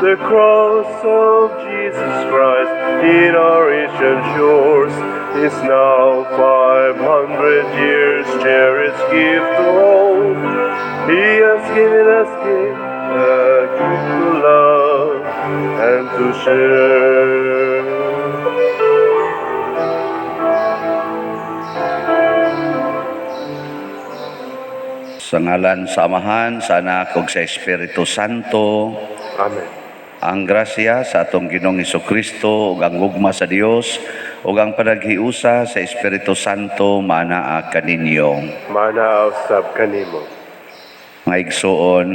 The cross of Jesus Christ in our ancient shores is now 500 years cherished gift to all. He has given us gift, a gift to love and to share. Sa ngalan sa Amahan, sa Anak ug sa Espiritu Santo. Amen. Ang grasya sa atong Ginoong Kristo ug ang gugma sa Dios ug ang panaghiusa sa Espiritu Santo maanaa kaninyo. Maanaa usab kanimo. Mga igsuon,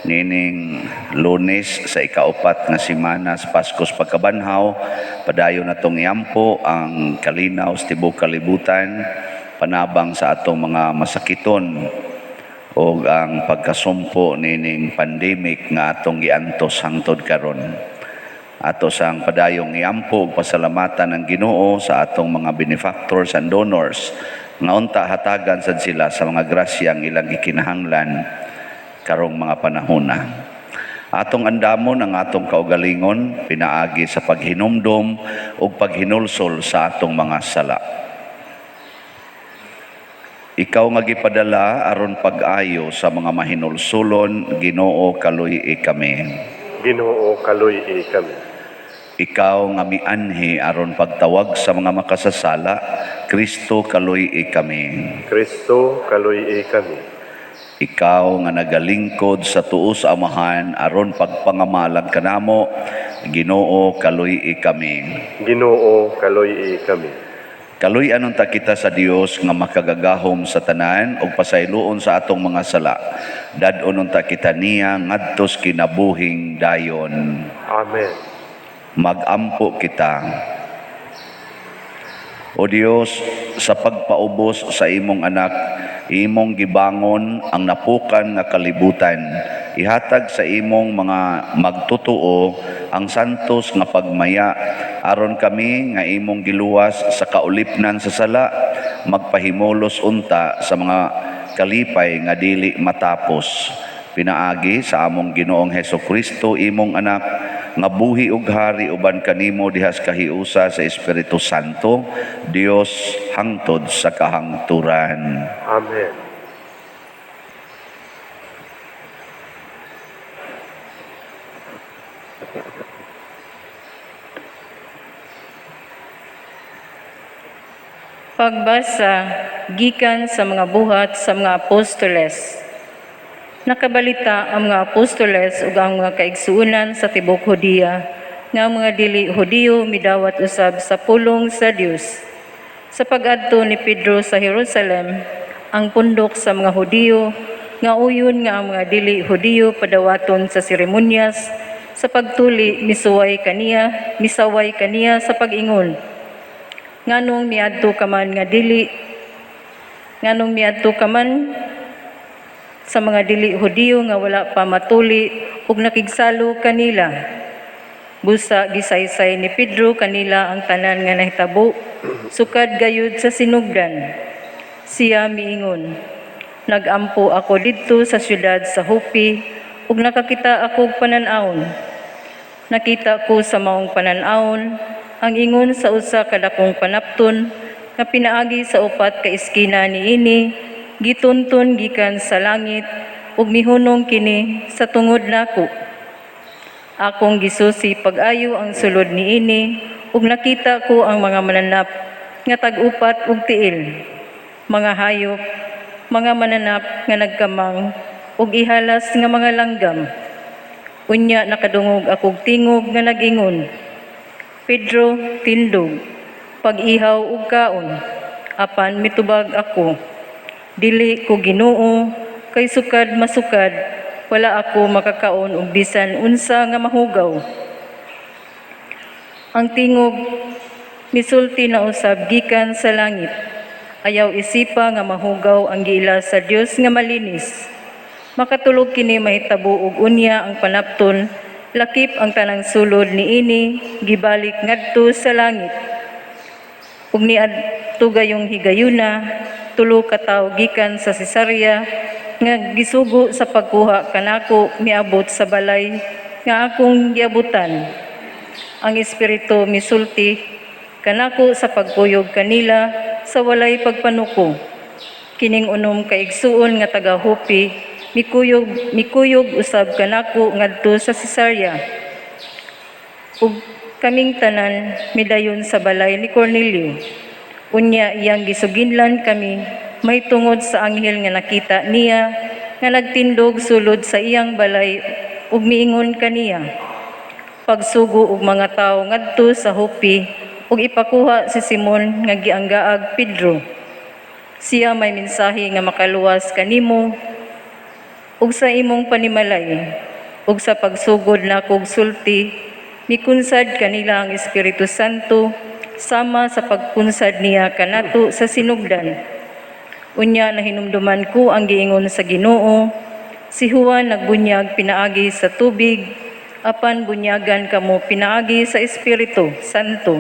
nining Lunes sa ikaupat nga simana sa Paskos Pagkabanhaw, padayon natong iampo ang kalinaw sa tibuok kalibutan, panabang sa atong mga masakiton ug ang pagkasumpo nining pandemic nga atong giantos hangtod karon. Ato sang padayong iampo ug pasalamatan ang Ginoo sa atong mga benefactors and donors nga unta hatagan sad sila sa mga grasya ang ilang gikinahanglan karong mga panahona. Atong andamon ang atong kaugalingon pinaagi sa paghinumdom ug paghinulsol sa atong mga sala. Ikaw nga gipadala aron pag-ayo sa mga mahinulsulon, Ginoo, kaluy-i kami. Ginoo, kaluy-i kami. Ikaw nga mianhi aron pagtawag sa mga makasasala, Kristo, kaluy-i kami. Kristo, kaluy-i kami. Ikaw nga nagalingkod sa tuo sa Amahan aron pagpangamalag kanamo, Ginoo, kaluy-i kami. Ginoo, kaluy-i kami. Kaluy-an unta kita sa Dios nga makagagahom sa tanan ug pasayloon sa atong mga sala. Dad-on unta kita niya ngadtos kinabuhing dayon. Amen. Magampo kita. O Dios, sa pagpaubos sa imong anak, imong gibangon ang napukan nga kalibutan. Ihatag sa imong mga magtutuo ang santos nga pagmaya aron kami nga imong giluwas sa kaulipnan sa sala magpahimulos unta sa mga kalipay nga dili matapos. Pinaagi sa among Ginoong Heso Kristo, imong anak, nga buhi ug hari uban kanimo diha sa kahiusa sa Espiritu Santo, Dios, hangtod sa kahangturan. Amen. Pagbasa gikan sa mga Buhat sa mga Apostoles. Nakabalita ang mga apostoles ug ang mga kaigsuonan sa tibuok Hudiya nga ang mga dili Hudiyo midawat usab sa pulong sa Dios. Sa pag-adto ni Pedro sa Jerusalem, ang pundok sa mga Hudiyo nga uyon nga ang mga dili Hudiyo padawaton sa seremonyas sa pagtuli, misaway kaniya sa pag-ingon, "Nganong miadto ka man sa mga dili Hudiyo nga wala pa matuli ug nakigsalo kanila?" Busa gisaysay ni Pedro kanila ang tanan nga nahitabo sukad gayud sa sinugdan. Siya miingon, "Nagampo ako didto sa syudad sa Jope ug nakakita ako og panan-awon. Nakita ko sa maong panan-awon ang ingon sa usa ka dakong panapton nga pinaagi sa upat ka eskina niini gitunton gikan sa langit ug mihunong kini sa tungod nako. Akong gisusi pag-ayo ang sulod niini ug nakita ko ang mga mananap nga tag-upat og tiil, mga hayop, mga mananap nga nagkamang ug ihalas nga mga langgam. Unya nakadungog akog tingog nga nag-ingon, 'Pedro, tindog, pag-ihaw ug kaon.' Apan mitubag ako, 'Dili ko, Ginoo, kay sukad masukad wala ako makakaon og bisan unsa nga mahugaw.' Ang tingog misulti na usab gikan sa langit, 'Ayaw isipa nga mahugaw ang giila sa Dios nga malinis.' Makatulog kini mahitabo ug unya ang panapton lakip ang tanang sulod niini gibalik ngadto sa langit. Ug niadto gayong higayuna, tulo ka tawo gikan sa Cesarea nga gisugo sa pagkuha kanako miabot sa balay. nga akong giabutan. Ang Espiritu misulti kanako sa pagkuyog kanila sa walay pagpanuko. Kining unom ka igsuon nga taga Jope mikuyog usab kanako ngadto sa Cesarea. Ug kaming tanan midayon sa balay ni Cornelio. Unya iyang gisuginlan kami may tungod sa anghel nga nakita niya nga nagtindog sulod sa iyang balay ug miingon kaniya, "Pagsugo og mga tawo ngadto sa Jope ug ipakuha si Simon nga gianggaag Pedro. Siya may mensahe nga makaluwas kanimo ug sa imong panimalay." Ug sa pagsugod nakog sulti, mikunsad kanila ang Espiritu Santo sama sa pagkunsad niya kanato sa sinugdan. Unya nahinumduman ko ang giingon sa Ginoo, "Si Juan nagbunyag pinaagi sa tubig, apan bunyagan kamo pinaagi sa Espiritu Santo."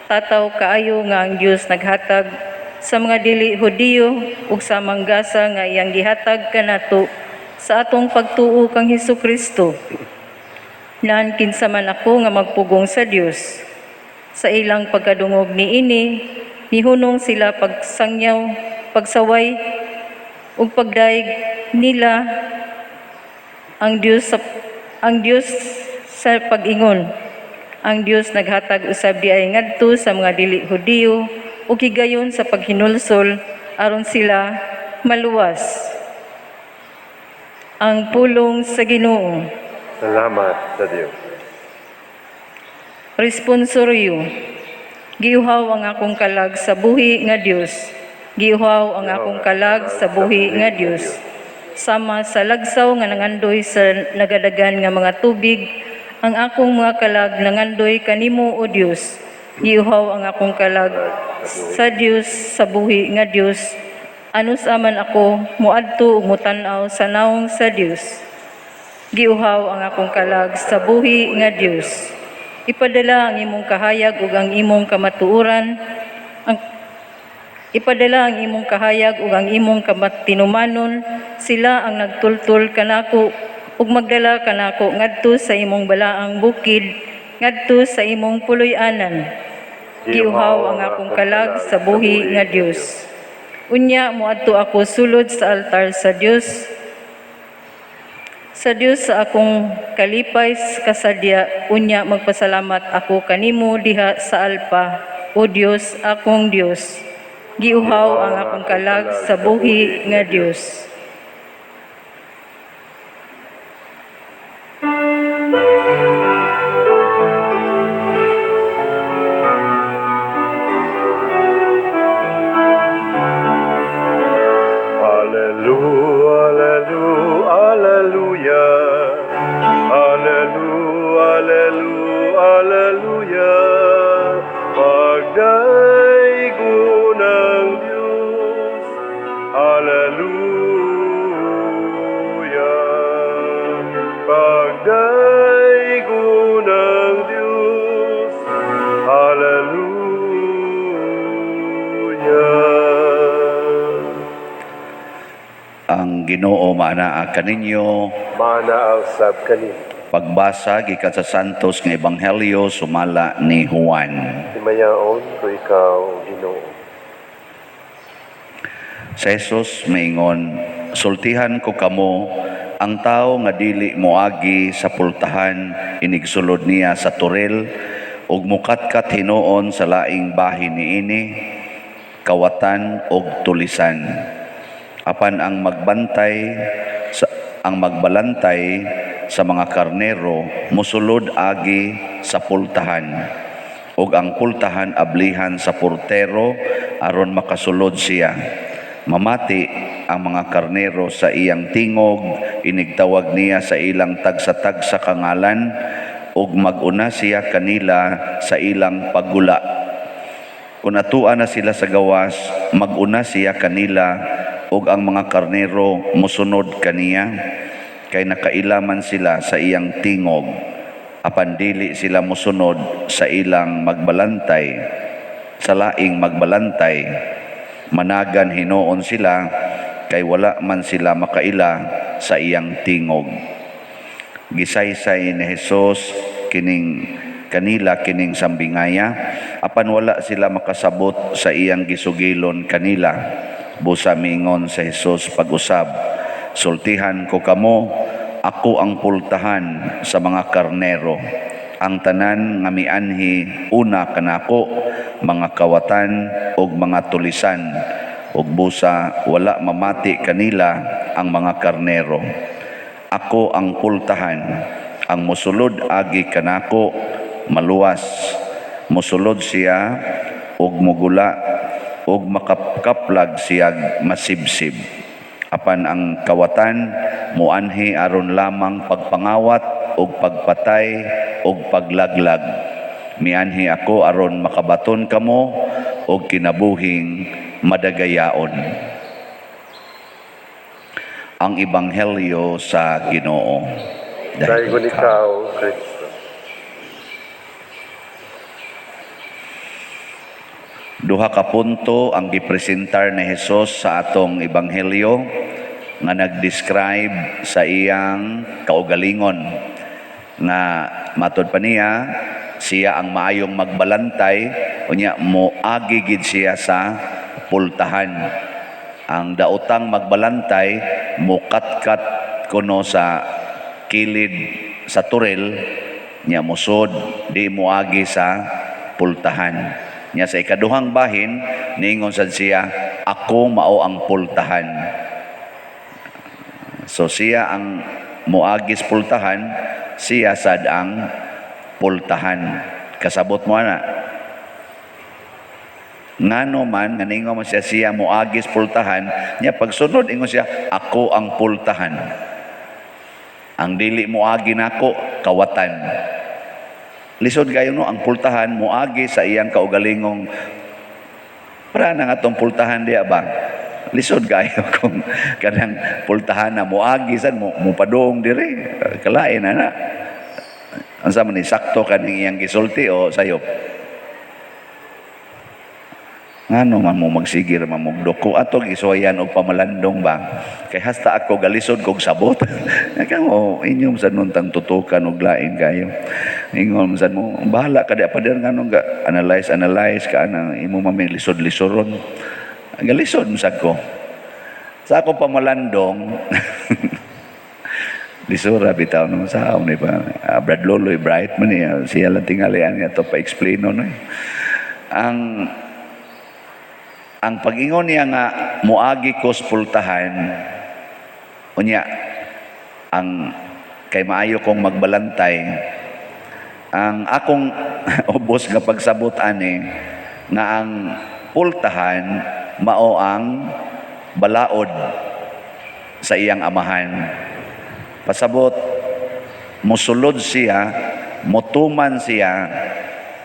Tataw kaayo nga ang Dios naghatag sa mga dili Hudiyo ug sa manggasa nga iyang gihatag kanato sa atong pagtuo kang Hesus Kristo. Nan kinsa man ako nga magpugong sa Dios? Sa ilang pagkadungog niini, mihunong sila pagsangyaw, pagsaway ug pagdayeg nila ang Dios sa pag-ingon, "Ang Dios naghatag usab diay ngadto sa mga dili Hudiyo ug higayon sa paghinulsol aron sila maluwas." Ang pulong sa Ginoo. Salamat sa Dios. Responsoryo. Giuhaw ang akong kalag sa buhi nga Dios. Giuhaw ang akong kalag sa buhi nga Dios. Sama sa lagsaw nga nangandoy sa nagadagan nga mga tubig, ang akong mga kalag nangandoy kanimo, o Dios. Giuhaw ang akong kalag sa Dios, sa buhi nga Dios. Anus aman ako muadto ug mutan-aw sa nawong sa Dios? Giuhaw ang akong kalag sa buhi nga Dios. Ipadala ang imong kahayag ug ang imong kamatuoran. Ipadala ang imong kahayag ug ang imong kamatinumanon. Sila ang nagtultol kanako ug magdala kanako ngadto sa imong balaang bukid, ngadto sa imong puloy-anan. Giuhaw ang akong kalag sa buhi nga Dios. Unya moadto ako sulod sa altar sa Dios, sa Dios sa akong kalipay kasadya. Unya magpasalamat ako kanimo diha sa alpa, o Dios, akong Dios. Giuhaw ang akong kalag sa buhi nga Dios. Alleluia, alleluia, alleluia. Alleluia, alleluia, alleluia. Pagdaygon ang Diyos. Alleluia. Pagdaygon ang Diyos. Alleluia. Ang Ginoo maanaa kaninyo. Maanaa usab kanimo. Pagbasa gikan sa Santos nga Ebanghelyo sumala ni Juan. Himayaon ko ikaw, Ginoo. Si Jesus maingon, "Sultihan ko kamo, ang tao nga dili moagi sa pultahan inigsulod niya sa toril ug mukatkat hinuon sa laing bahin niini, kawatan og tulisan. Apan ang magbalantay sa mga karnero mosulod agi sa pultahan, ug ang pultahan ablihan sa portero aron makasulod siya. Mamati ang mga karnero sa iyang tingog, inigtawag niya sa ilang tagsa-tagsa ka ngalan, ug mag-una siya kanila sa ilang paggula. Kung atua na sila sa gawas, mag-una siya kanila, ug ang mga karnero mosunod kaniya, kay nakaila man sila sa iyang tingog. Apan dili sila mosunod sa ilang magbalantay, sa laing magbalantay. Managan hinuon sila, kay wala man sila makaila sa iyang tingog." Gisaysay ni Jesus kining kanila kining sambingaya, apan wala sila makasabot sa iyang gisugilon kanila. Busa miingon si Jesus pag-usab, "Sultihan ko kamo, ako ang pultahan sa mga karnero. Ang tanan nga mianhi una kanako, mga kawatan ug mga tulisan, ug busa wala mamati kanila ang mga karnero. Ako ang pultahan. Ang mosulod agi kanako maluwas. Mosulod siya ug mugula ug makapkaplag siyag masibsib. Apan ang kawatan muanhi aron lamang pagpangawat ug pagpatay ug paglaglag. Mianhi ako aron makabaton kamo og kinabuhing madagayaon." Ang Ebanghelyo sa Ginoo. Daygon ikaw, Kristo. Duha ka punto ang gipresentar ni Jesus sa atong ebanghelyo nga nag-describe sa iyang kaugalingon, nga matod pa niya, siya ang maayong magbalantay, unya moagi gid siya sa pultahan. Ang daotang magbalantay mokatkat kuno sa kilid sa toril nya mosud, di moagi sa pultahan. Nya sa ikaduhang bahin, niingon sad siya, "Ako mao ang pultahan." So siya ang moagi sa pultahan, siya sad ang pultahan. Kasabot mo ana? Ngano man nga ningon man siya, siya moagi sa pultahan, nya pagsunod ingon siya, "Ako ang pultahan. Ang dili moagi nako, kawatan." Lisod kayo, no? Ang pultahan moagi sa iyang kaugalingong, para na nga atong pultahan diya ba? Lisod kayo kung kanang pultahan na moagi sad mo mopadung diri, kalain na na. Unsa man ni, sakto kaning iyang gisulti o sayop? Ngano man mo magsigir man mo duko ato gisuwayan og pamalandong ba? Kay hasta ako galisod kog sabot. Kamo inyong sa nuntang tutukan og lain kayo. Ingon man mo, bahala ka di pader, ngano ga analyze analyze ka ana imo man lisod-lisoron. Galisod man sad ko. Sa ako pamalandong, lisura bitaw naman sa ni pa. Brad Loloy bright man niya, siya lang tingalian niya to pa-explain no. Eh. Ang pag-ingon niya nga moagi ko sa pultahan, unya ang kay maayo kong magbalantay, ang akong ubos nga pagsabot ani nga ang pultahan mao ang balaod sa iyang amahan. Pasabot, musulod siya, mutuman siya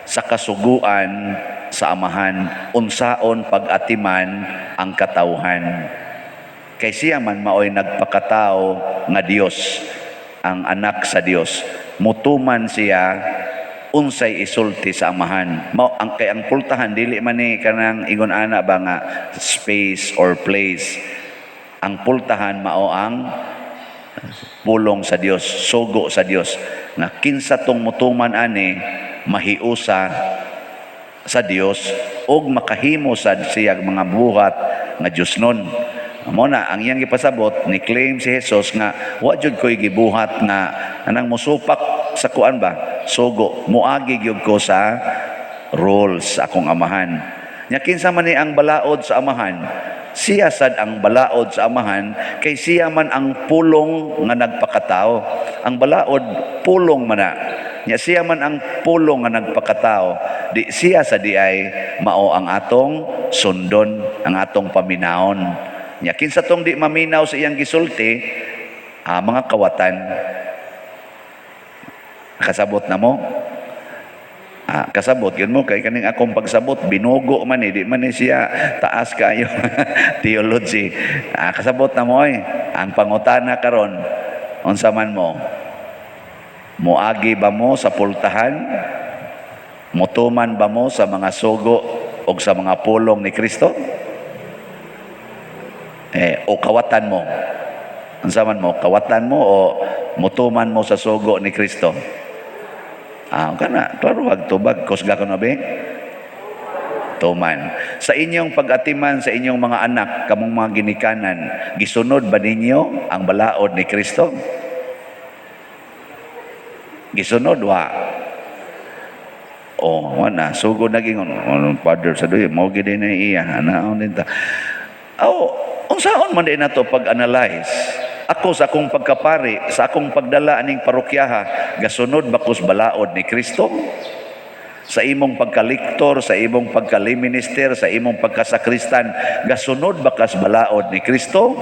sa kasuguan sa amahan, unsaon pag-atiman ang katawhan. Kay siya man maoy nagpakatao nga Dios, ang anak sa Dios. Mutuman siya unsay isulti sa amahan. Mao ang kay ang pultahan dili man ni kanang ingon ana ba nga space or place. Ang pultahan mao ang pulong sa Dios, sugo sa Dios nga kinsa tong mutuman ani mahiusa sa Dios ug makahimo sad siya mga buhat nga Dios nun. Mo na ang iyang gipasabot, ni claim si Jesus nga wa jud ko'y gibuhat nga anang musupak sa kuan ba, sugo, moagi gyud ko sa rules sa akong amahan. Nya kinsa man ni ang balaod sa amahan? Siya sad ang balaod sa amahan kay siya man ang pulong nga nagpakatao. Ang balaod pulong man na. Nya siya man ang pulong nga nagpakatao, di siya sa di ay mao ang atong sundon, ang atong paminawon. Nya kinsa tong di maminaw sa iyang gisulti, mga kawatan. Kasabot na mo? Kasabot yun mo kay kaning akong pagsabot binugo man eh, di man ni siya taas kayo theology. Kasabot na mo oy. Ang pangutana karon, unsa man mo? Moagi ba mo sa pultahan? Motuman ba mo sa mga sugo o sa mga pulong ni Kristo? O kawatan mo? Unsa man mo? Kawatan mo o Mutuman mo sa sugo ni Kristo? Ah, kana, klaro wag tubag, kusga ko na be? Tuman. Sa inyong pag-atiman sa inyong mga anak, kamong mga ginikanan, gisunod ba ninyo ang balaod ni Kristo? Gisunod wa? Oh, wala. Sugod na gingon. Ano, Father, sa duyo, mao gid na iya. Anaon din ta. Oh, unsaon man din nato pag-analyze? Ako sa akong pagkapari, sa akong pagdala aning parokyaha, gasunod ba ko's balaod ni Kristo? Sa imong pagkaliktor, sa imong pagkaliminister, sa imong pagkasakristan, gasunod ba kas balaod ni Kristo?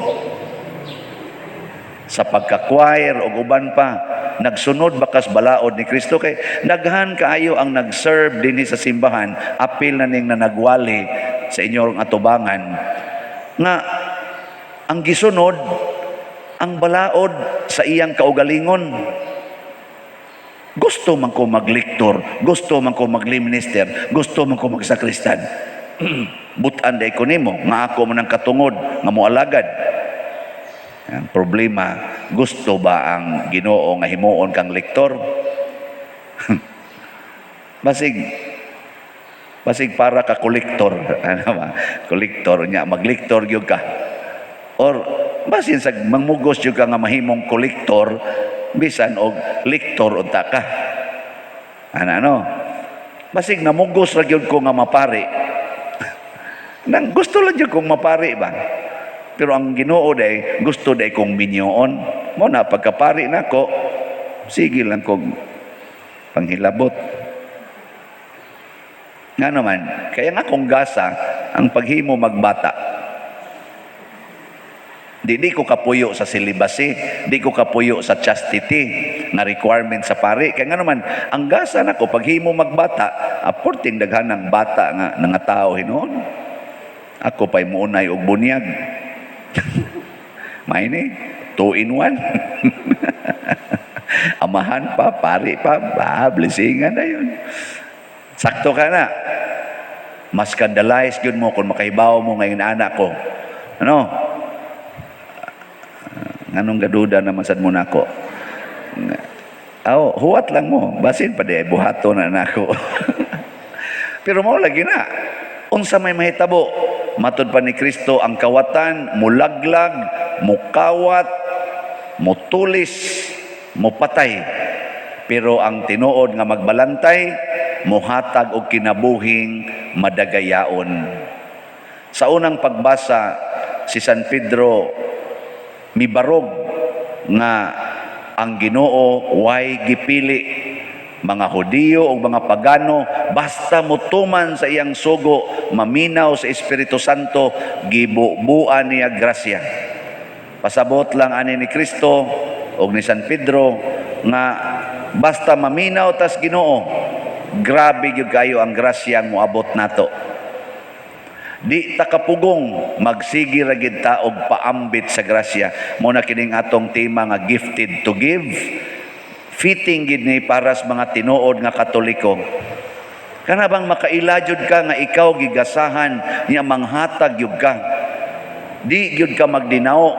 Sa pagka-choir o uban pa, nagsunod ba kas balaod ni Kristo? Kay daghan kaayo ang nag-serve dinhi sa simbahan, apil na ning nanagwali sa inyong atubangan, nga ang gisunod ang balaod sa iyang kaugalingon. Gusto man ko magliktor, gusto man ko magliminister, gusto man ko magsakristan. Butan day ko nimo nga ako man ang katungod nga moalagad. Ang problema, gusto ba ang Ginoo nga himuon kang lektor? Basig para ka kolektor, ano ba? Kolektor nya, magliktor gyud ka. Or basin sa mangmugos gyud ka nga mahimong kolektor bisan og lektor unta ka. Ana ano? Basig namugos ra gyud ko nga mapari. Nang gusto lang gyud kong mapari ba. Pero ang Ginoo day gusto day kong minyoon. Mo na pagkapari nako, sige lang kong panghilabot. Nga naman, kaya nga kong gasa ang paghimo magbata. Di ko kapuyo sa celibacy, di ko kapuyo sa chastity na requirement sa pari. Kaya nga naman, ang gasa nako paghimo magbata, aporting daghan ng bata nga nga tao hinuon. Ako pa'y muunay og bunyag. May ni, two in one. Amahan pa, pari pa, ba, blessingan na yun. Sakto ka na. Mas scandalize gyud mo kung makahibaw mo ngayon anak ko. Ano? Nganong gaduda naman sad mo nako? Aw, huwat lang mo. Basin pa di buhato na nako. Pero mao lagi na. Unsa may mahitabo? Matud pa ni Kristo, ang kawatan mulaglag, mukawat, mutulis, mupatay. Pero ang tinuod nga magbalantay, muhatag og kinabuhing madagayaon. Sa unang pagbasa, si San Pedro mibarog nga ang Ginoo way gipili, mga Hudiyo o mga pagano, basta mutuman sa iyang sugo, maminaw sa Espiritu Santo, gibubuan niya grasya. Pasabot lang ani ni Kristo og ni San Pedro nga basta maminaw tas Ginoo, grabe gyud kayo ang grasya ang moabot nato. Di ta kapugong, magsigi ra gid ta og paambit sa grasya. Mo na kining atong tema nga "Gifted to Give". Fitting gid ni para sa mga tinuod nga Katoliko. Kana bang makaila jud ka nga ikaw gigasahan niya, manghatag gyud ka. Di gyud ka magdinao.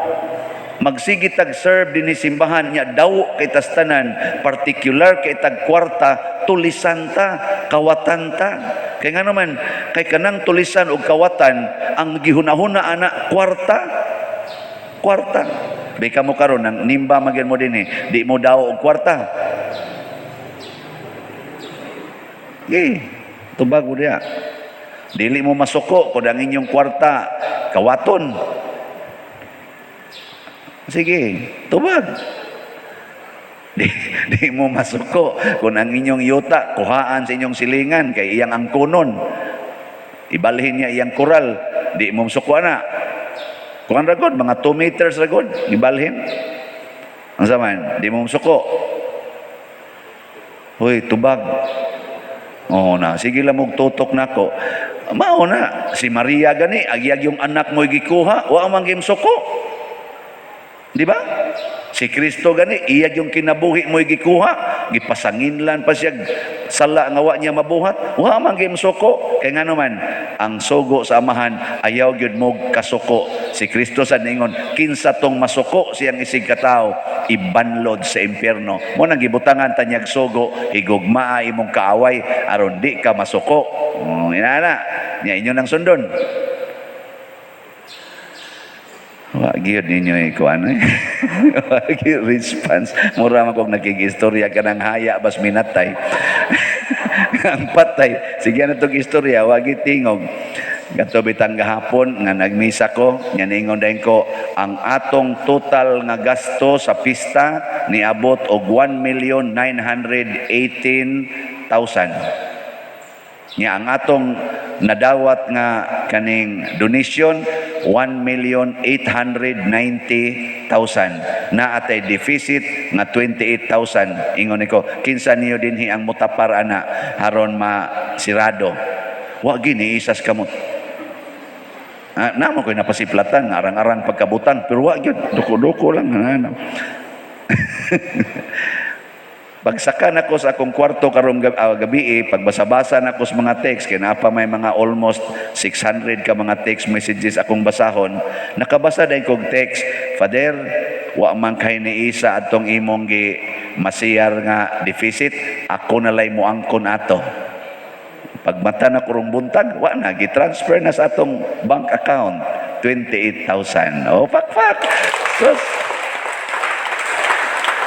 Magsige tag serve dinhi simbahan niya, daw kay tas tanan, particular kay tag kwarta, tulisan ta, kawatan ta. Kay nga naman, kay kanang tulisan og kawatan, ang gihunahuna ana kwarta. Kwarta. Bika mo karon nang nimba magyud mo dinhi, di mo daw og kwarta. Ge, tubag mo diya. Dili mo masuko kung ang inyong kwarta kawaton. Sige, tubag. Di mo masuko kung ang inyong yuta kuhaan sa inyong silingan kay iyang angkonon. Ibalhin niya iyang koral, di mo masuko na. Kuan ra gud, mga 2 meters ra gud, ibalhin. Ang zaman, di mo masuko. Hoy, tubag. Oo na, sige lang mong tutok nako. Mao na, si Maria gani, agiyag yung anak mo gikuha, wa man suko. Di ba? Si Kristo gani, iyag yung kinabuhi mo gikuha, gipasanginlan pa siya sala nga wa niya mabuhat, wa man suko. Kay ngano man, ang sugo sa Amahan ayaw gyud mo kasuko. Si Kristo sa ningon, kinsa tong masuko siyang isig katawo, ibanlod sa impyerno. Mao nang gibutangan ta niyag sugo, higugmaa imong kaaway aron di ka masuko. Oh, inana nya inyo nang sundon. Wa gyud ninyo ikuan eh. Wa gyud response. Mura man kog nakigistorya kanang haya bas minatay. Ang patay. Sige na tong istorya, wa gyud tingog. Kato bitang gahapon nga nagmisa ko, nga ningon dayon ko ang atong total nga gasto sa pista niabot og 1,918,000. Nya ang atong nadawat nga kaning donation, 1,890,000. Naa tay deficit nga 28,000. Ingon ko, kinsa niyo dinhi ang mutapar ana aron masirado? Wa gini isas kamot. Ah, namo ko'y napasiplatan, arang-arang pagkabutang, pero wa gyud, duko-duko lang ano. Pagsaka nako sa akong kwarto karong gabi, pagbasa-basa nako sa mga text, kay naa pa may mga almost 600 ka mga text messages akong basahon, nakabasa dayon kog text, "Father, wa man kay ni isa atong imong gi masiyar nga deficit, ako na lay moangkon ato." Pagmata na karong buntag, wa na, gi-transfer na sa atong bank account, 28,000. Oh, pak pak. Sus.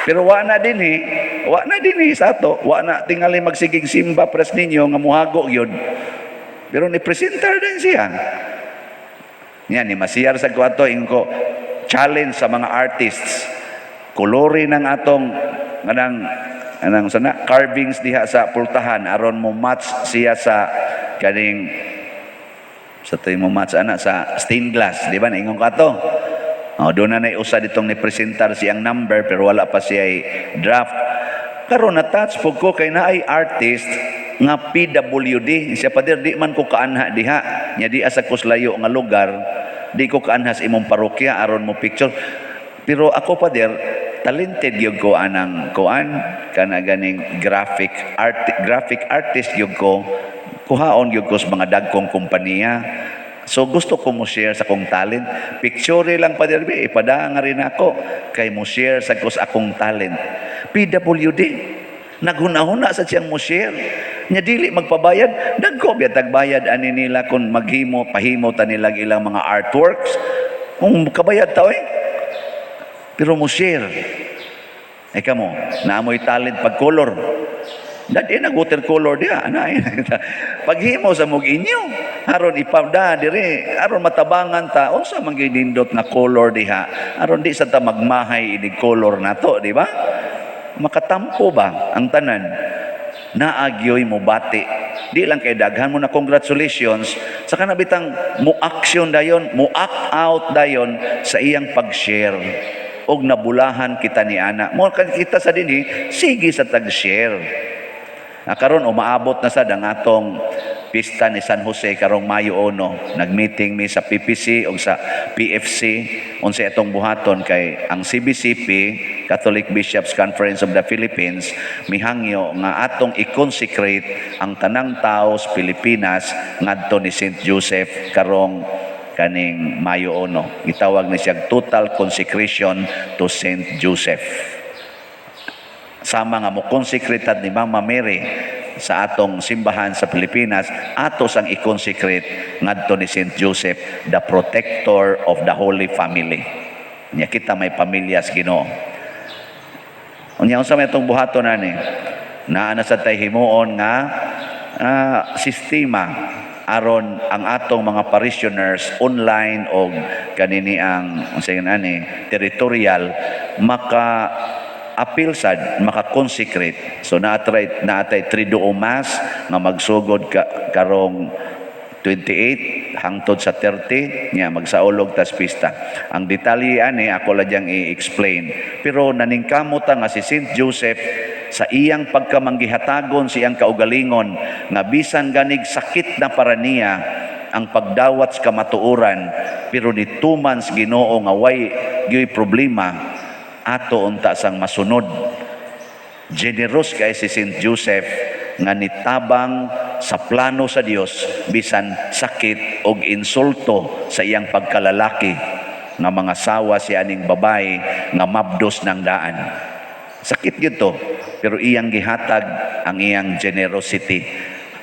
Pero wa na din eh. Wa na din eh sa ato. Wa na tingali magsigig simba pres ninyo nga muhago yun. Pero ni presenter din siya. Yan, ni masiyar sa ko ato, ingon ko, challenge sa mga artists. Kolori ng atong anang anang sana carvings diha sa pultahan aron mo match siya sa kaning sa tuyo mo match ana sa stained glass, di ba? Naingon ko ato. Oh, doon na usa ditong ni-presentar siyang number pero wala pa siya draft. Karon na touch po ko kay naay artist nga PWD. Siya, "Pader, di man ko kaanha diha. Nya di asa ko sa layo nga lugar, di ko kaanha sa imong parokya aron mo picture. Pero ako, Pader, talented gyud ko anang kuan kana ganing graphic artist gyud ko. Kuhaon gyud ko sa mga dagkong kompanya. So gusto ko mo share sa akong talent. Picture lang, Pader, be, ipadaan nga rin ako kay mo share sa ko sa akong talent." PWD. Naghuna-huna sa siyang mo share. Nya dili magpabayad, dagko biya tagbayad ani nila kung maghimo pahimo ta nila ilang mga artworks. Kung kabayad ta eh. Pero mo share. Ay kamo, naamoy talent pag color. Dadi nag watercolor diha ana. Paghimo sa mog inyo aron ipada dire aron matabangan ta unsa man gyud nindot nga color diha aron di sa ta magmahay inig color nato, di ba? Makatampo ba ang tanan? Naagyoy mo bati. Di lang kay daghan mo na congratulations sa kana bitang mo action dayon, mo act out dayon sa iyang pag-share og nabulahan kita ni ana. Mo kita sa dinhi sige sa tag-share. Ah, karon umaabot na sad ang atong pista ni San Jose karong Mayo 1. Nagmeeting mi sa PPC o sa PFC unsay atong buhaton kay ang CBCP, Catholic Bishops Conference of the Philippines, mihangyo nga atong i-consecrate ang tanang tao sa Pilipinas ngadto ni Saint Joseph karong kaning Mayo 1. Gitawag ni siya total consecration to Saint Joseph, sama nga mo consecrated ni Mama Mary sa atong simbahan sa Pilipinas, ato sang i-consecrate ngadto ni Saint Joseph, the protector of the Holy Family. Nya kita may pamilya sa Ginoo. Unya unsa may atong buhaton ani? Naa na sa tay himuon nga sistema aron ang atong mga parishioners online o kanini ang unsa yun ani territorial maka apil sad maka-consecrate. So naatay naatay Triduum Mass nga magsugod ka, karong 28 hangtod sa 30, nya magsaulog tas pista. Ang detalye ani ako la diyang i-explain. Pero naningkamot ta nga si Saint Joseph sa iyang pagkamanggihatagon sa iyang kaugalingon nga bisan ganig sakit na para niya ang pagdawat sa kamatuoran, pero nituman sa Ginoo nga way gyoy problema, ato unta sang masunod. Generous kay si Saint Joseph nga nitabang sa plano sa Dios bisan sakit og insulto sa iyang pagkalalaki. Nga mga sawa siya aning babae nga mabdos ng daan. Sakit gyud to, pero iyang gihatag ang iyang generosity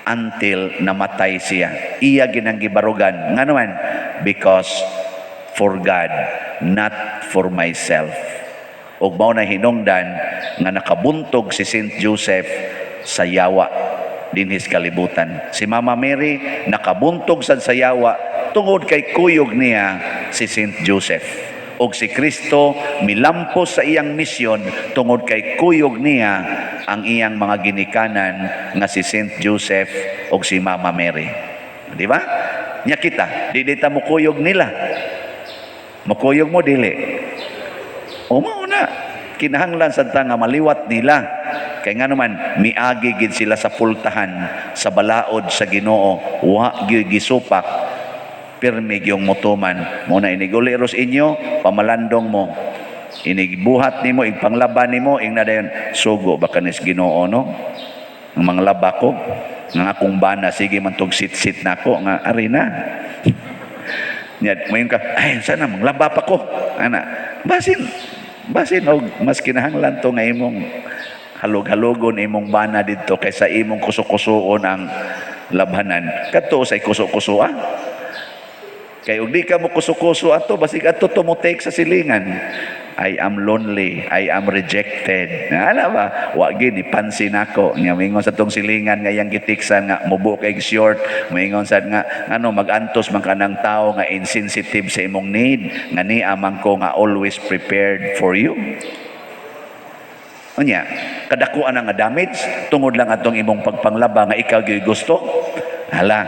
until namatay siya. Iya ginang gibarugan. Nga naman, because for God, not for myself. Ug mao na hinungdan nga nakabuntog si Saint Joseph sa yawa dinhis kalibutan. Si Mama Mary nakabuntog sad sa yawa tungod kay kuyog niya si Saint Joseph. Og si Kristo milampos sa iyang misyon tungod kay kuyog niya ang iyang mga ginikanan nga si Saint Joseph og si Mama Mary. Di ba? Nya kita, di ta mokuyog nila. Mokuyog mo dili? O mao na. Kinahanglan sad ta nga maliwat nila. Kay nga naman, miagi gid sila sa pultahan, sa balaod sa Ginoo, wa gyud gisupak, pirmi gyung motuman. Mao na iniguli ros inyo, pamalandong mo. Inigbuhat nimo, igpanglaban nimo, ing na dayon, sugo ba kanis Ginoo, no? Ang mga laba ko, nga akong bana, sige man tog sit-sit nako, nga ari na. Nya, mayon ka, "Ay, sana, manglaba pa ko." Ana, basin, og mas kinahanglan to nga imong halog-halogon imong bana didto kaysa imong kuso-kusoon ang labhanan. Kadto sa kuso-kuso ah. Kay og di ka mo kuso-kuso ato, basig ato to mo take sa silingan. "I am lonely, I am rejected." Ana ba? "Wa gini pansin ako." Nga moingon sa tong silingan nga iyang gitiksan nga mubo kay short, moingon sad nga ano magantos man kanang tao nga insensitive sa imong need, nga ni amang ko nga always prepared for you. Unya, kadakuan na nga damage tungod lang atong imong pagpanglaba nga ikaw gyud gusto. Hala,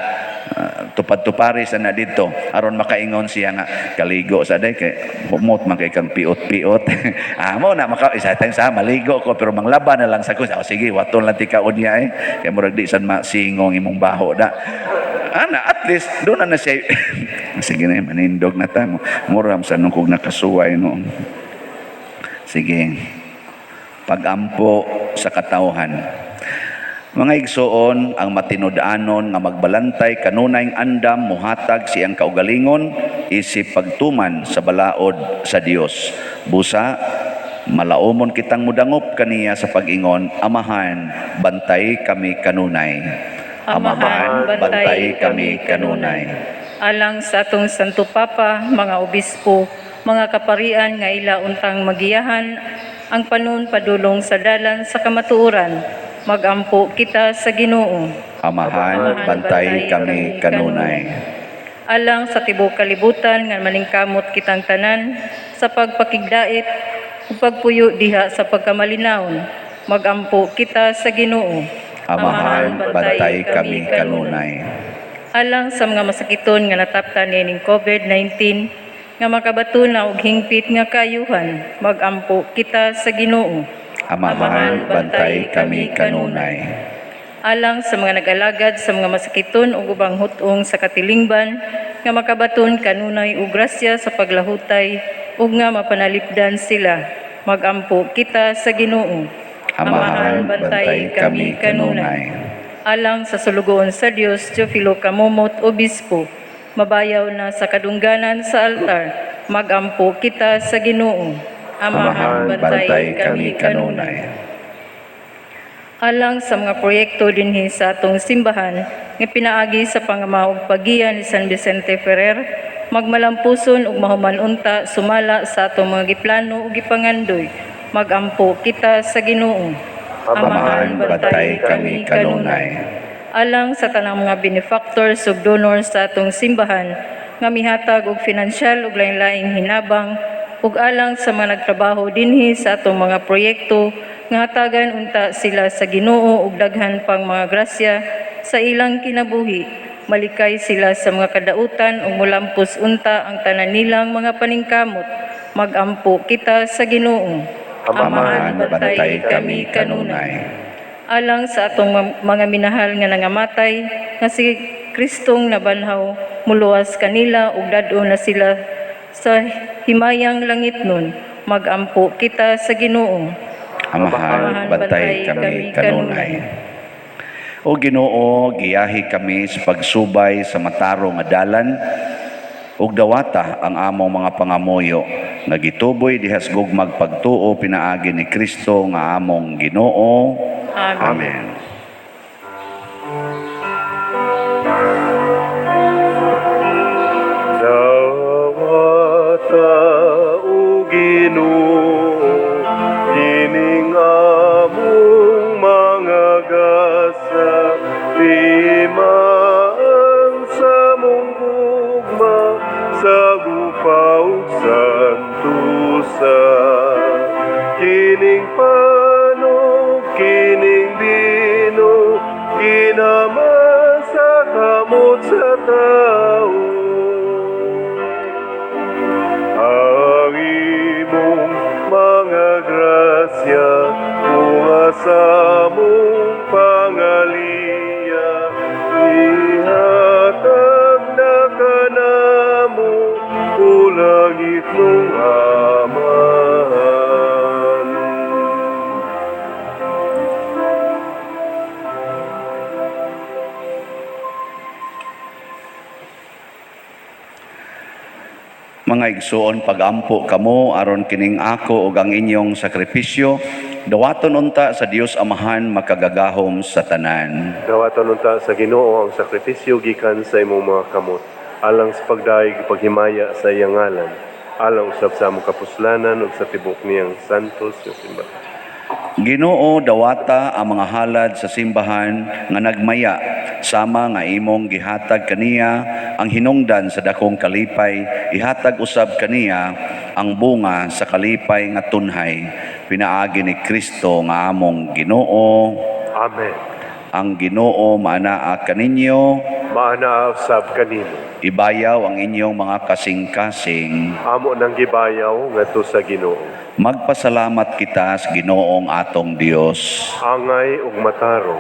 tupad-tupari sa na dito aron makaingon siya nga kaligo sa day kay humot man kay kang piot-piot. Ah, mo na maka isa time sa maligo ko pero manglaba na lang sa ko. Oh, sige, waton lang tika unya eh. Kay murag di sad masingong imong baho da. Ana, at least doon na na siya. Sige na, manindog na ta mo. Muram sa nung kog nakasuway no. Sige. Pagampo sa katawhan. Mga igsoon, ang matinud-anon nga magbalantay kanunayng andam muhatag siyang kaugalingon isip pagtuman sa balaod sa Dios. Busa malaumon kitang mudangop kaniya sa pag-ingon, "Amahan, bantay kami kanunay. Amahan, bantay kami kanunay." Alang sa atong Santo Papa, mga obispo, mga kaparian nga ila untang magiyahan ang panon padulong sa dalan sa kamatuoran, magampo kita sa Ginoo. Amahan, bantay kami kanunay. Alang sa tibuok kalibutan nga maningkamot kitang tanan sa pagpakigdait ug pagpuyo diha sa pagkamalinawon, magampo kita sa Ginoo. Amahan, bantay kami kanunay. Alang sa mga masakiton nga nataptan niining COVID-19 nga makabato na og hingpit nga kayuhan, magampo kita sa Ginoo. Amahan, bantay kami kanunay. Alang sa mga nag-alagad sa mga masakiton ug ubang hut-ong sa katilingban nga makabaton kanunay og grasya sa paglahutay ug nga mapanalipdan sila, magampo kita sa Ginoo. Amahan, bantay kami kanunay. Alang sa sulugoon sa Dios Teofilo Camomot, Obispo, mabayaw na sa kadungganan sa altar, magampo kita sa Ginoo. Amahan, bantay kami kanunay. Alang sa mga proyekto dinhi sa atong simbahan nga pinaagi sa pangama ug paggiya ni San Vicente Ferrer, magmalampuson ug mahuman unta sumala sa atong mga giplano ug gipangandoy, magampo kita sa Ginoo. Amahan, bantay kami kanunay. Alang sa tanang mga benefactors ug donors sa atong simbahan nga mihatag og finansyal ug lain-laing hinabang ug alang sa mga nagtrabaho dinhi sa atong mga proyekto nga hatagan unta sila sa Ginoo og daghan pang mga grasya sa ilang kinabuhi, malikay sila sa mga kadautan ug mulampos unta ang tanan nilang mga paningkamot, magampo kita sa Ginoo. Amahan, bantay kami kanunay. Alang sa atong mga minahal nga nangamatay nga si Kristong nabanhaw muluwas kanila ug dad-on na sila sa himayang langitnon, magampo kita sa Ginoo. Amahan, bantay kami kanunay. O Ginoo, giyahi kami sa pagsubay sa matarong nga dalan. Ug dawata ang among mga pangamuyo nga gituboy diha sa gugmag pagtuo pinaagi ni Kristo nga among Ginoo. Amen. Amen. Dawata o Ginoo, kining among mga gasa, timaan sa mong gugma, sa gupa ug santusa. Kining pano, kining bino, kinama sa kamot sa tao. Ang imong mga grasya, bunga sa among pangaliya, ihatag na kanamo, o langit mong Amahan. Mga igsuon, pagampo kamo aron kining ako ug ang inyong sakripisyo dawaton unta sa Dios Amahan makagagahom sa tanan. Dawaton unta sa Ginoo ang sakripisyo gikan sa imong mga kamot, alang sa pagdayeg ug paghimaya sa iyang ngalan, alang usab sa among kapuslanan ug sa tibuok niyang santos nga simbahan. Ginoo, dawata ang mga halad sa simbahan nga nagmaya sama nga imong gihatag kaniya ang hinungdan sa dakong kalipay, ihatag usab kaniya ang bunga sa kalipay nga tunhay pinaagi ni Kristo nga among Ginoo. Amen. Ang Ginoo maanaa kaninyo. Maanaa usab kanimo. Ibayaw ang inyong mga kasing-kasing. Amo nang gibayaw ngadto sa Ginoo. Magpasalamat kita sa Ginoong atong Dios. Angay ug matarong.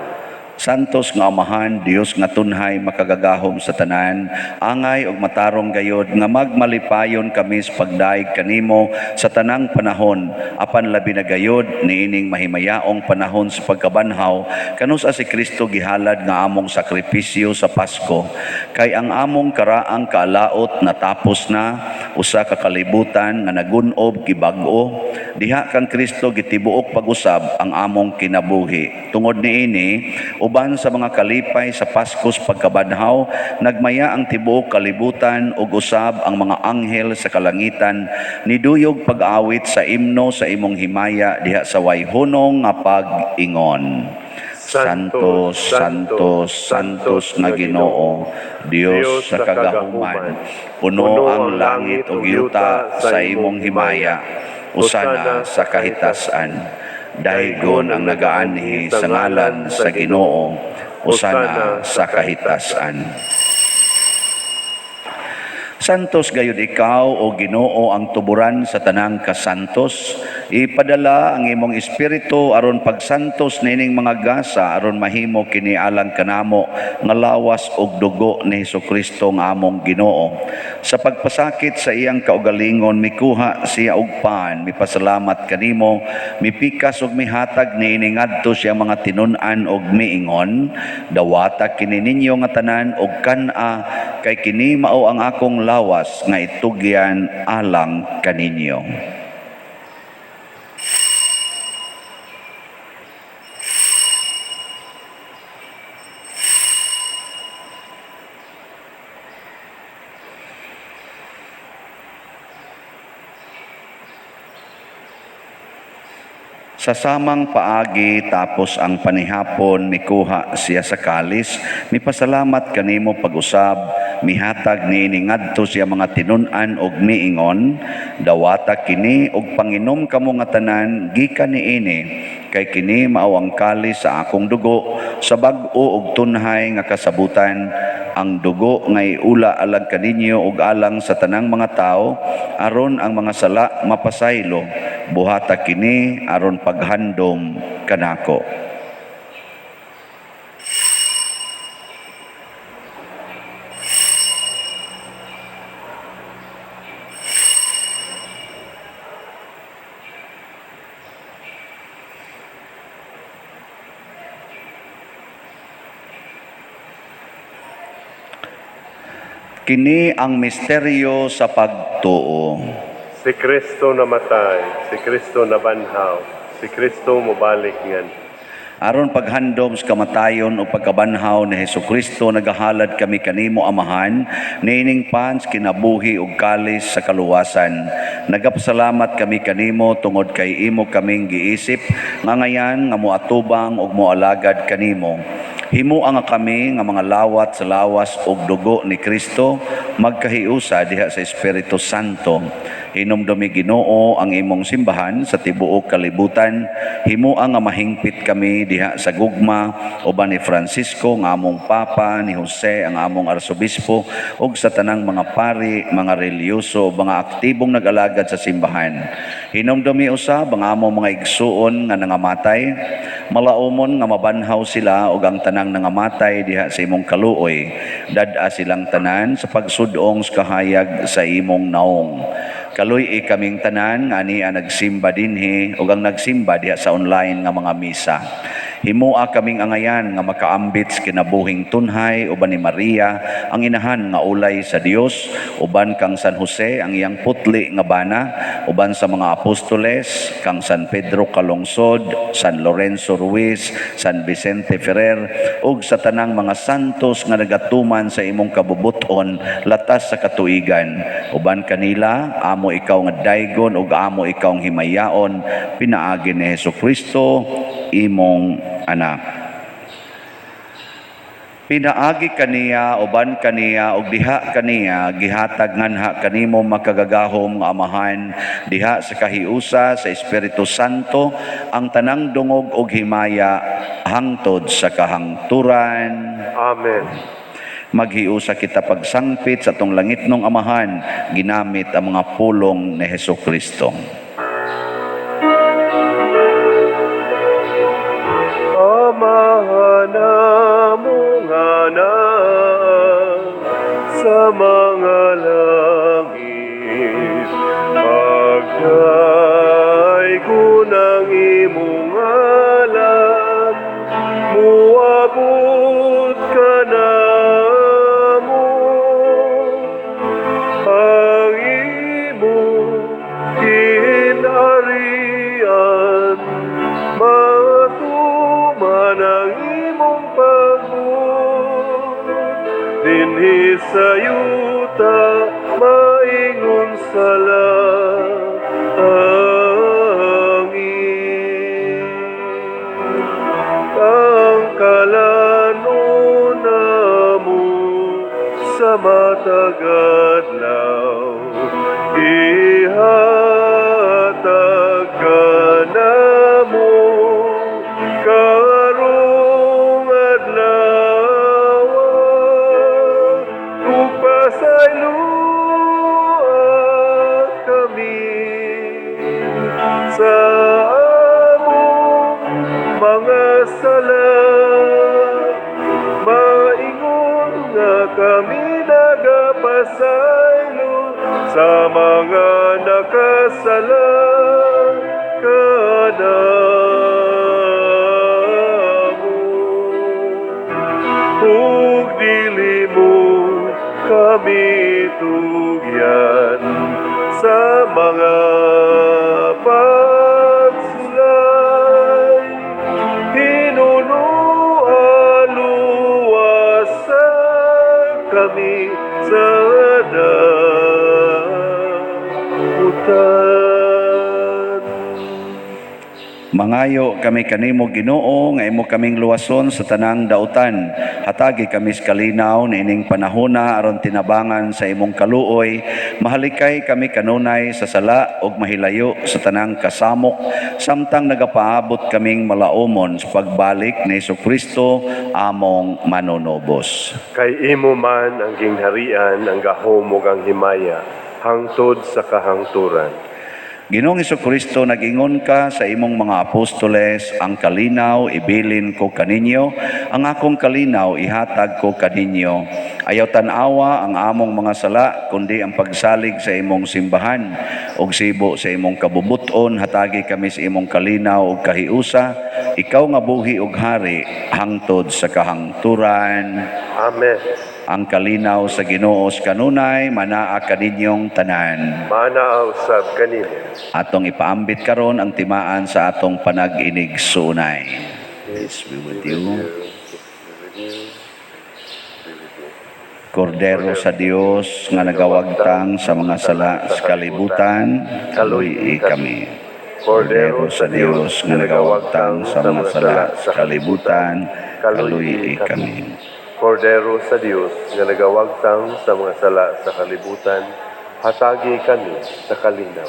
Santos nga Amahan, Dios nga tunhay makagagahom sa tanan, angay ug matarong gayod nga magmalipayon kami sa pagdaig kanimo sa tanang panahon, apan labi na gayod niining mahimayaong panahon sa pagkabanhaw, kanus-a si Kristo gihalad nga among sakripisyo sa Pasko, kay ang among karaang kaalaot natapos na, usa ka kalibutan nga nagun-ob gibag-o, diha kang Kristo gitibuok pag-usab ang among kinabuhi. Tungod niini, uban sa mga kalipay sa Paskos pagkabanhaw, nagmaya ang tibuok kalibutan ug usab ang mga anghel sa kalangitan, niduyog pag-awit sa imno sa imong himaya diha sa wayhunong nga pag-ingon. Santo, Santo, Santos nga Ginoo, Dios sa kagahuman, puno ang langit ug yuta sa imong himaya, usana sa kahitasan. Daygon ang nagaanhi sa ngalan sa Ginoo, usana sa kahitasan. Santos gayud ikaw o Ginoo ang tuburan sa tanang kasantos. Ipadala ang imong espiritu aron pagsantos nining mga gasa aron mahimo kini alang kanamo nga lawas ug dugo ni Hesukristo nga among Ginoo. Sa pagpasakit sa iyang kaugalingon mikuha siya og pan, mipasalamat kanimo, mipikas ug mihatag niini ngadto siya mga tinun-an og miingon, dawata kini ninyo nga tanan og kan-a kay kini mao ang akong lawas nga itugyan alang kaninyo. Sa samang paagi tapos ang panihapon mikuha siya sa kalis, mipasalamat kanimo pag-usab, mihatag niini ngadto siya mga tinun-an og miingon, dawata kini og panginom kamo nga tanan gikan niini, kay kini mao ang kalis sa akong dugo sa bag-o og tunhay nga kasabutan, ang dugo nga iula alang kaninyo ug alang sa tanang mga tawo aron ang mga sala mapasaylo. Buhata kini aron paghandom kanako. Kini ang misteryo sa pagtuo. Si Kristo namatay, si Kristo nabanhaw, si Kristo mobalik ngan. Aron paghandom sa kamatayon o pagkabanhaw ni Hesukristo, nagahalad kami kanimo, Amahan, niining pan sa kinabuhi ug kalis sa kaluwasan. Nagapasalamat kami kanimo tungod kay imo kaming giisip nga ngayan nga moatubang ug moalagad kanimo. Himoa nga kami nga mga lawat sa lawas ug dugo ni Kristo magkahiusa diha sa Espiritu Santo. Hinumdumi, Ginoo, ang imong simbahan sa tibuok kalibutan. Himoa nga mahingpit kami diha sa gugma uban ni Francisco nga among Papa, ni Jose ang among Arsobispo ug sa tanang mga pari, mga relihiyoso, mga aktibong nag-alagad sa simbahan. Hinumdumi usab ang among mga igsuon nga nangamatay, malaumon nga mabanhaw sila ug ang tanang nangamatay diha sa imong kaluoy. Dad-a silang tanan sa pagsudong sa kahayag sa imong naong. Kaluy-i kaming tanan nga ania nagsimba dinhi ug ang nagsimba diha sa online nga mga misa. Himoa kaming angayan nga makaambit sa kinabuhing tunhay uban ni Maria ang inahan nga ulay sa Dios, uban kang San Jose ang iyang putli nga bana, uban sa mga apostoles, kang San Pedro Calungsod, San Lorenzo Ruiz, San Vicente Ferrer ug sa tanang mga santos nga nagatuman sa imong kabubuton latas sa katuigan. Uban kanila amo ikaw nga daygon ug amo ikaw ang himayaon pinaagi ni Hesukristo, imong anak. Pinaagi kaniya, uban kaniya, ug diha kaniya, gihatag nganha kanimo, makagagahom nga Amahan, diha sa kahiusa sa Espiritu Santo, ang tanang dungog ug himaya hangtod sa kahangturan. Amen. Maghiusa kita pagsangpit sa atong langitnong Amahan ginamit ang mga pulong ni Hesus Kristo. Amahan namo nga naa sa mga langit, pagdaygon ang imong ngalan, muabot ka namo, ang imong gingharian, matuman ang imong pagbuot, dinhi sa yuta, maingon sa langit. Ang kalanon namo sa matag adlaw, ihatag kanamo karong adlaw, ug pasayloa kami sa among mga sala, maingon nga kami nagapasaylo sa mga nakasala kanamo, ug dili mo kami tugyan sa mga pagsulay, hinunoa luwasa kami sa dautan. Mangayo kami kanimo, Ginoo, nga imo kaming luwason sa tanang dautan. Hatagi kami sa kalinaw niining panahona aron tinabangan sa imong kaluoy, mahalikay kami kanunay sa sala ug mahilayo sa tanang kasamok samtang nagapaabot kaming malaumon sa pagbalik ni Kristo among manunubos. Kay imo man ang gingharian, ang gahom ug ang himaya, hangtod sa kahangturan. Ginoong Kristo, nag-ingon ka sa imong mga apostoles, "Ang kalinaw ibilin ko kaninyo, ang akong kalinaw ihatag ko kaninyo." Ayaw tan-awa ang among mga sala, kundi ang pagsalig sa imong simbahan. Ug sibo sa imong kabubuton, hatagi kami sa imong kalinaw ug kahiusa, ikaw nga buhi ug hari hangtod sa kahangturan. Amen. Ang kalinaw sa Ginoo sa kanunay manaa kaninyong tanan. Manaa usab kanimo. Atong ipaambit karon ang timaan sa atong panag-inigsuonay. Peace be with you. Kordero sa Dios nga nagawagtang sa mga sala sa kalibutan, kaluy kami. Kordero sa Dios nga nagawagtang sa mga sala sa kalibutan, kaluy kami. Kordero sa Dios nga nagawagtang sa mga sala sa kalibutan, hatagi kami sa kalinaw.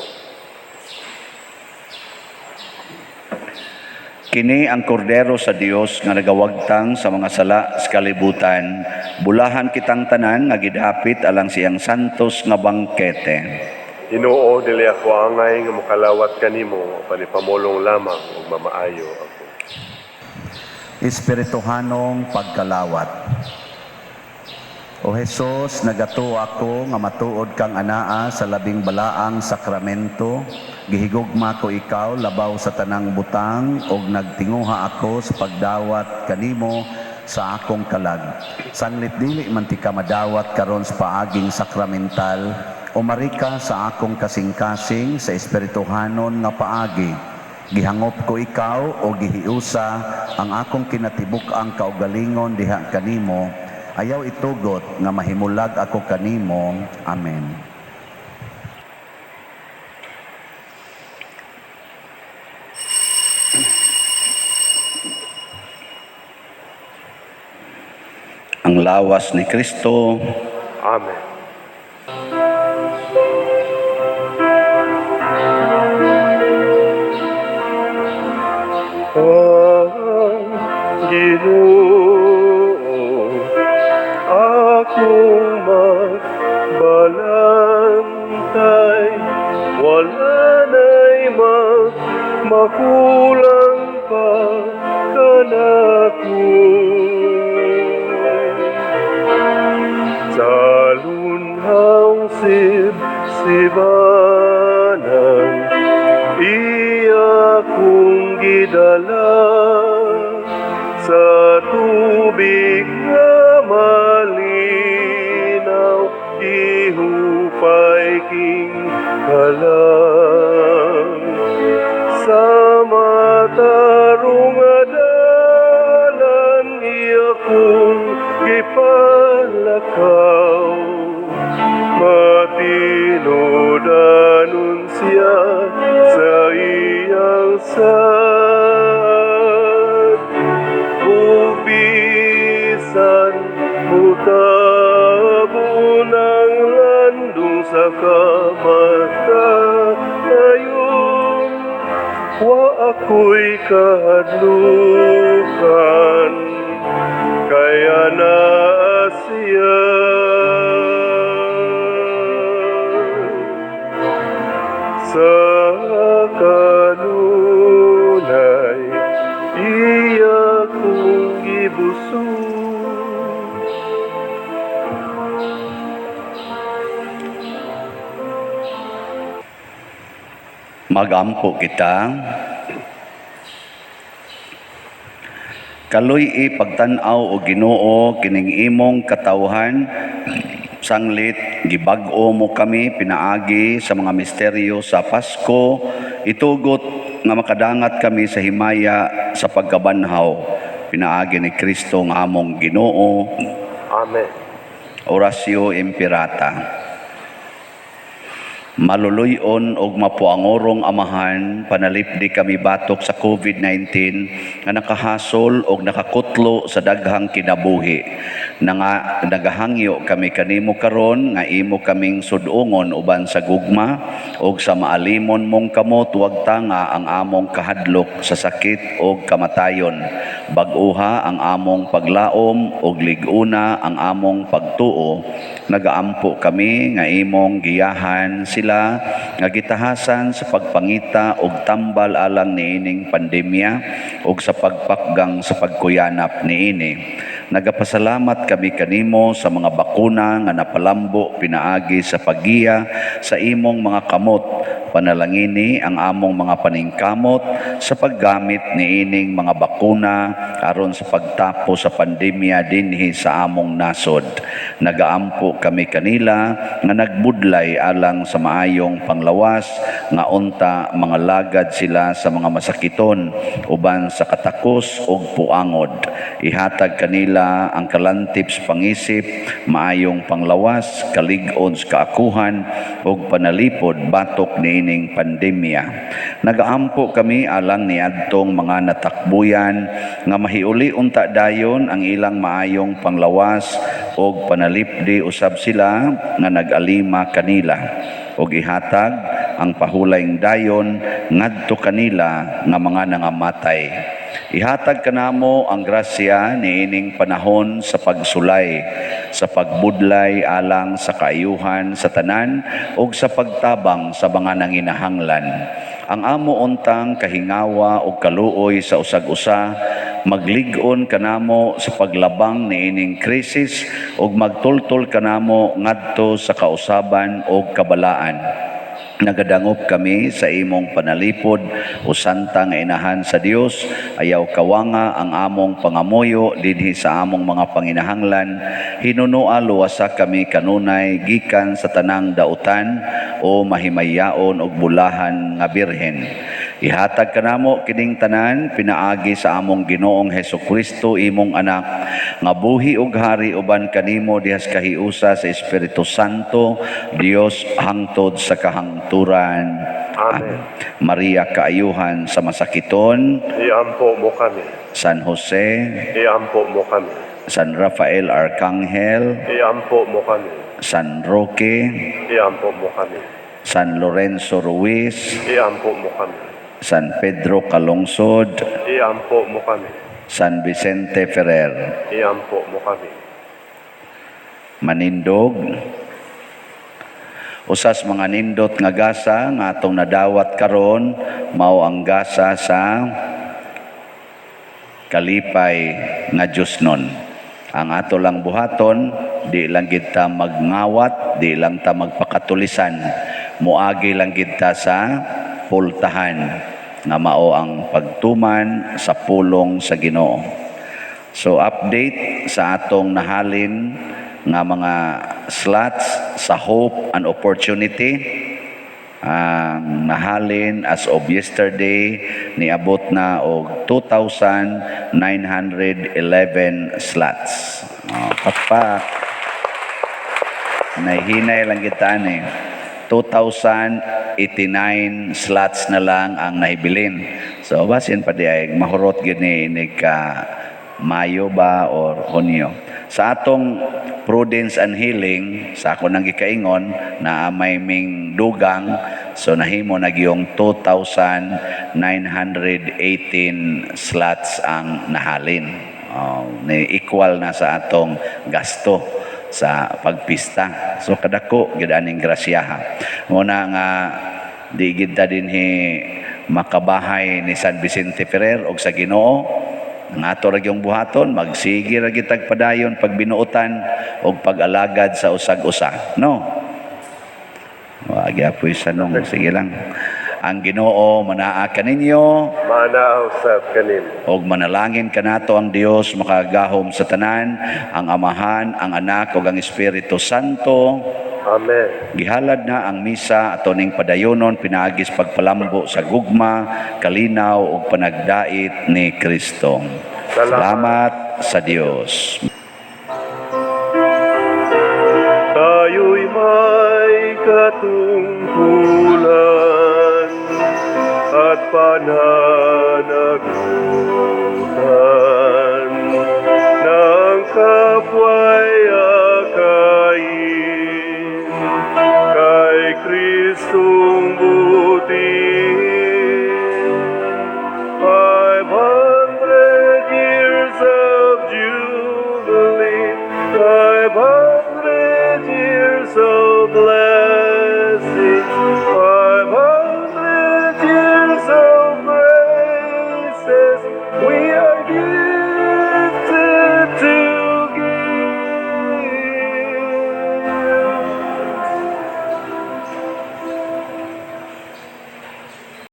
Kini ang kordero sa Dios nga nagawagtang sa mga sala sa kalibutan. Bulahan kitang tanan nga gidapit alang siyang santos nga bangkete. Ginoo, dili ako angay nga mokalawat kanimo, apan ipamulong lamang ug mamaayo ako. Espirituhanong pagkalawat. O Hesus, nagatuo ako nga matuod kang anaa sa labing balaang sakramento. Gihigugma ko ikaw labaw sa tanang butang ug nagtinguha ako sa pagdawat kanimo sa akong kalag. Sanglit dili man ti ka madawat karon sa paaging sakramental, umarika sa akong kasing-kasing sa espirituhanon nga paagi. Gihangop ko ikaw o gihiusa ang akong kinatibuk-ang kaugalingon diha kanimo. Ayaw itugot nga mahimulag ako kanimo. Amen. Ang lawas ni Kristo. Amen. Ang Ginoo akong magbalantay, wala na'y makulang pa kanako. Sa lunhang sibsibanan, iya kong gidala sa tubig nga malinaw, ihupay king kalang. Sa matarong nga dalan, iya kong gipalakaw. Matinudanon siya sa iyang sad. Ubisan mutabo ng landong sa kamatayon, wa ako'y kahadlukan, kaya na siya. Sa kanunay, iya kong gibusog. Magampo kita. Kaluy-i pagtan-aw o Ginoo kining imong katawhan, sanglit gibag-o mo kami pinaagi sa mga misteryo sa Pasko, itugot nga makadangat kami sa himaya sa pagkabanhaw pinaagi ni Kristo nga among Ginoo. Amen. Oratio Imperata. Maluluyon og mapuangorong Amahan, panalipdi kami batok sa COVID-19 nga nakahasol og nakakutlo sa daghang kinabuhi. Nanga, nagahangyo kami kanimo karon nga imo kaming sudungon uban sa gugma og sa maalimon mong kamot wagtanga ang among kahadlok sa sakit og kamatayon. Bag-oha ang among paglaom og lig-una ang among pagtuo. Nagaampo kami nga imong giyahan sila nga gitahasan sa pagpangita og tambal alang niining pandemya og sa pagpakgang sa pagkuyanap niini. Nagapasalamat kami kanimo sa mga bakuna nga napalambo pinaagi sa paggiya sa imong mga kamot. Panalangini ang among mga paningkamot sa paggamit niining mga bakuna aron sa pagtapos sa pandemya dinhi sa among nasod. Nagaampo kami kanila nga nagbudlay alang sa maayong panglawas, nga unta mangalagad sila sa mga masakiton uban sa katakos ug puangod. Ihatag kanila ang kalantip sa pangisip, maayong panglawas, kalig-on sa kaakuhan ug panalipod batok niining pandemya. Nagaampo kami alang niadtong mga natakbuyan nga mahiuli unta dayon ang ilang maayong panglawas ug panalipdi usab sila nga nag-alima kanila, ug ihatag ang pahulayng dayon ngadto kanila nga mga nangamatay. Ihatag kanamo ang grasya niining panahon sa pagsulay, sa pagbudlay alang sa kaayuhan sa tanan ug sa pagtabang sa mga nanginahanglan. Ang amo untang kahingawa ug kaluoy sa usag-usa maglig-on kanamo sa paglabang niining krisis ug magtultol kanamo ngadto sa kausaban ug kabalaan. Nagadangop kami sa imong panalipod, o Santa nga Inahan sa Dios. Ayaw kawanga ang among pangamuyo dinhi sa among mga panginahanglan. Hinunoa luwasa kami kanunay gikan sa tanang dautan, o mahimayaon ug bulahan nga Birhen. Ihatag kanamo kining tanan pinaagi sa among Ginoong Hesus Kristo, imong anak, nga buhi ug hari uban kanimo dihas kahiusa sa Espiritu Santo, Dios, hangtod sa kahangturan. Amen. Maria kaayuhan sa masakiton, Iampo mo kami. San Jose, Iampo mo kami. San Rafael Arcangel, Iampo mo kami. San Roque, Iampo mo kami. San Lorenzo Ruiz, Iampo mo kami. San Pedro Calungsod, Iampo mo kami. San Vicente Ferrer. Iampo mo kami. Manindog. Usas mga nindot nga gasa nga atong nadawat karon mao ang gasa sa kalipay nga Diyosnon. Ang ato lang buhaton, di lang gid ta magngawat, di lang ta magpakatulisan. Muagi lang gid ta sa pultahan nga mao ang pagtuman sa pulong sa Ginoo. So update sa atong nahalin nga mga slots sa Hope and Opportunity, ang nahalin as of yesterday, niabot na og 2,911 slots. Oh, pakpak. Nahinay lang kita ni. 2,089 slots na lang ang nahibilin. So basin pa di ay mahurot gid ni inig ka Mayo ba or Hunyo. Sa atong Prudence and Healing, sa ako nang gikaingon na may ming dugang, so nahimo na gyung 2,918 slots ang nahalin. Oh, ni equal na sa atong gasto sa pagpista. So kadako gid aning grasyaha. Muna nga di gid ta dinhi makabahay ni San Vicente Ferrer og sa Ginoo. Ang ato ra gyung buhaton, magsige ra gyud padayon pagbinuotan og pag-alagad sa usag-usa, no? Wa gyapoy sanong, sige lang. Ang Ginoo manaa kaninyo. Manaa usab kanimo. Og manalangin kanato ang Dios makagahom sa tanan, ang Amahan, ang Anak ug ang Espiritu Santo. Amen. Gihalad na ang misa, ato ning padayonon pinaagi sa pagpalambo sa gugma, kalinaw ug panagdait ni Kristo. Salamat. Salamat sa Dios. Tayo'y may katungkulan at pananagutan.